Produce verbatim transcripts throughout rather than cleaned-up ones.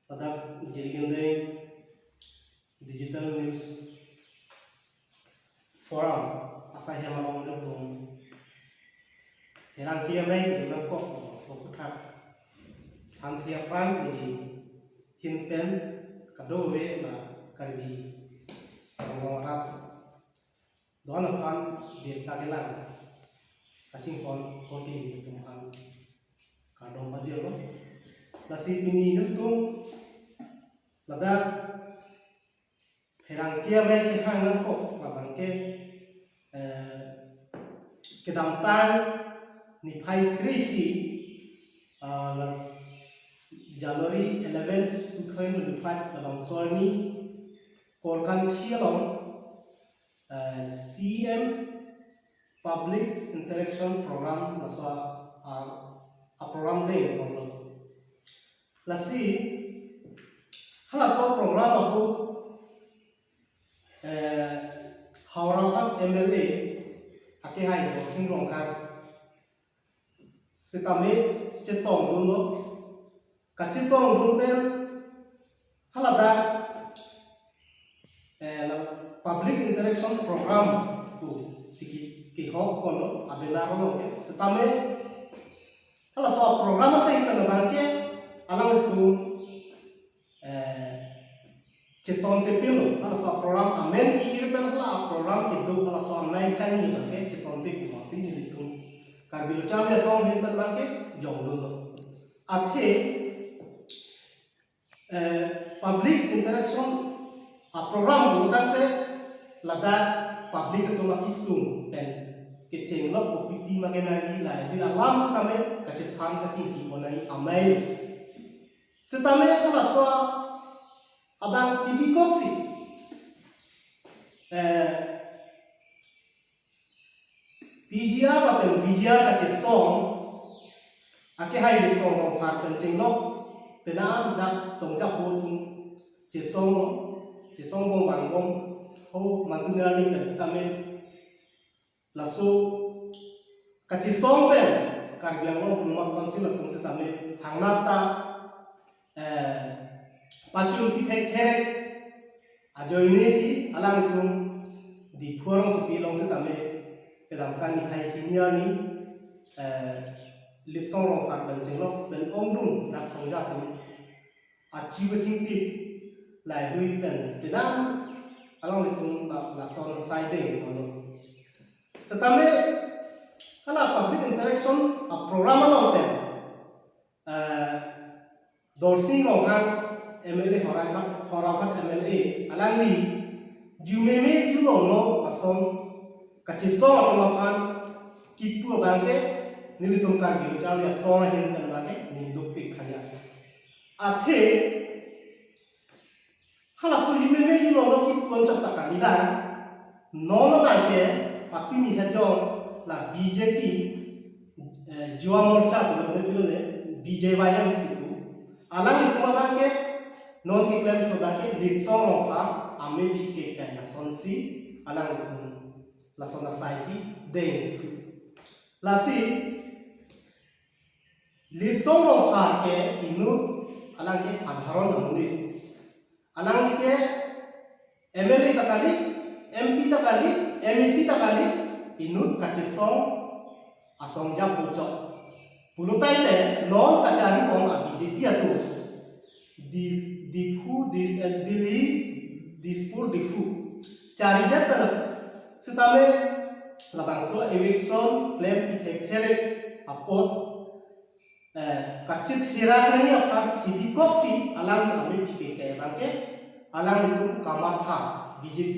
Ladak Jirikindeng Digital News Forum asai hem along nelitum pherangke amei kedun nangkok so kuthak thanthi aphrang neli ahin pen kadokave la Karbi Anglong arat do-an aphan birta kelang kachinghon korte nelitum aphan kardom pajirlo. Lasi pini nelitum ladak pherangke amei kehang nangkok labang ke, eh, kedamtang niphai kre-isi, ah, las January eleven, two thousand twenty-five labangso arni Korkanthi along, eh, C M Public Interaction Program laso a, a, a program dengponlo. Lasi halaso program ahut, eh, Howraghat M L A akehai Dorsing Ronghang sitame chetongdunlo. Kachetongdun pen haladak, eh, la public interaction program pusi ke, kehokponlo, abenar lo ke. Sitame halaso program ateng pen abang ke alanglitum, eh, chetontepinlo, halaso program amen ke-ir pen hala program kedo halaso amei kani abang ke chetontepinlo, si nelitum Karbi Lo Charli Asong ahin pen abang ke jongdunlo. Athe, eh, public interaction a program lo tangte ladak public atum akesung pen kechenglok kopipi ma kenangji lahei alam sitame kachethan kachingkipon nangji amei. Sitame halaso abang chibikoksi, eh, P G R lapen V G R kachesong akehai Litsong Rongphar pen chenglok penang dak songjapo atum chesonglo, chesong bong bang bong ho mantu nerani pen sitame laso kachesong pen Karbi Anglong Autonomous Council atum sitame hangnat ta, eh, pachun pithek therek ajoine si alanglitum Diphu arongsopi along sitame kedamtang niphai hini arni, eh, Litsong Rongphar pen chenglok pen ongdung dak songjapo achi kachingtip lahei pen penang alanglitum la lason asai dengponlo. Sitame hala public interaction a program along pen, eh, Dorsing Ronghang M L A Howraghat, Howraghat M L A alangli jumeme junono lason kachesong atum aphan kipu abang ke nelitum Karbi Lo Charli Asong ahin pen abang ke ningduk pik khanya. Athe halaso jumeme junono kipu anchot ta kalilang, non abang ke patumi hajong la B J P, eh, Yuva Morcha pulo ne pulo ne, B J Y M si pu. Alanglitum abang ke non keklem thu abang ke Litsong Rongphar amephi kekai lasonsi alanglitum lason asai si dengthu. Lasi Litsong Rongphar ke inut alang ke sadharon amonit. Alangli ke M L A ta kali, M P ta kali, M A C ta kali, inut kachesong asongjapo chot. Pulo tangte non kacharipon a B J P atum Di, Diphu, Dis, eh, Delhi, Dispur, Diphu charidet pen sitame labangso eviction klem pithek therek apot, eh, kachitherak nangji aphan chibikoksi alangli amephi kekai abang ke alanglitum kamatha, B J P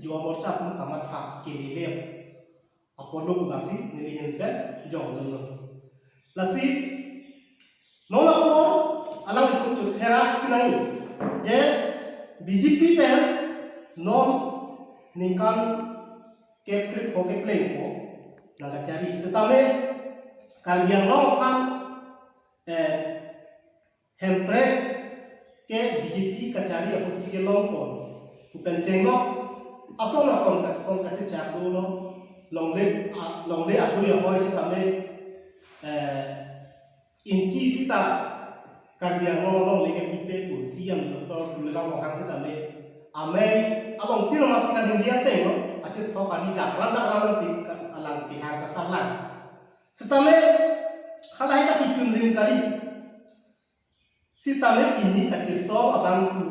Yuva Morcha atum kamatha kelele apotlo pu abangsi neli ahin pen jongdunlo. Lasi non apor alanglitum chitherak si nangji je B J P pen non ningkan kep krepho keplengpo nangkachari sitame Karbi Anglong aphan, eh, Hemprek ke B J P kachari ahut si kelongpon pu pen chenglok ason ason ka, ason kachechak dolo, longle, a, longle adui ahoi sitame, eh, inchi sita Karbi Anglong along leke pipe pu C M Doctor Tuliram Ronghang sitame amei along tin masih kaningje ateng lo, achethok kali dak ran dak ran si ka-, alang kehang kasarlang. Sitame halahei ta kechunrim kali. Sitame pini kachesong abangphu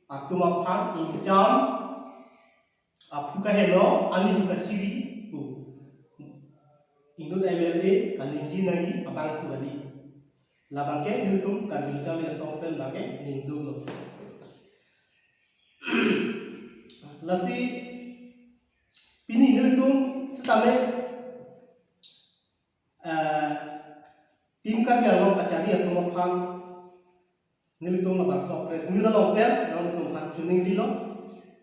atum aphan ingjam aphu kaheno, aning kachiri pu inut M L A kaningje nangji abangphu kali. Labangke nelitum Karbi Lo Charli Asong pen bangke ningduk lo. Lasi pini nelitum sitame, eh, Team Karbi Anglong kachari atum aphan nelitum labangso press meet along pen nanglitum aphan choningri lo.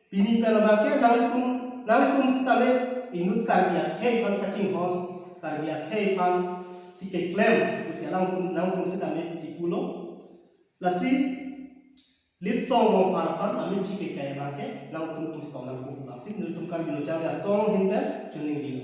Pini pen labangke nanglitum, nanglitum sitame inut Karbi akhei aphan kachinghon, Karbi akhei aphan si keklem pusi alangtum, nangtum sitame chipulo. Lasi Litsong Rongphar aphan amei si kekai abangke nangtum ingtong nangkok abangsi nelitum Karbi Lo Charli Asong ahin pen choningri lo.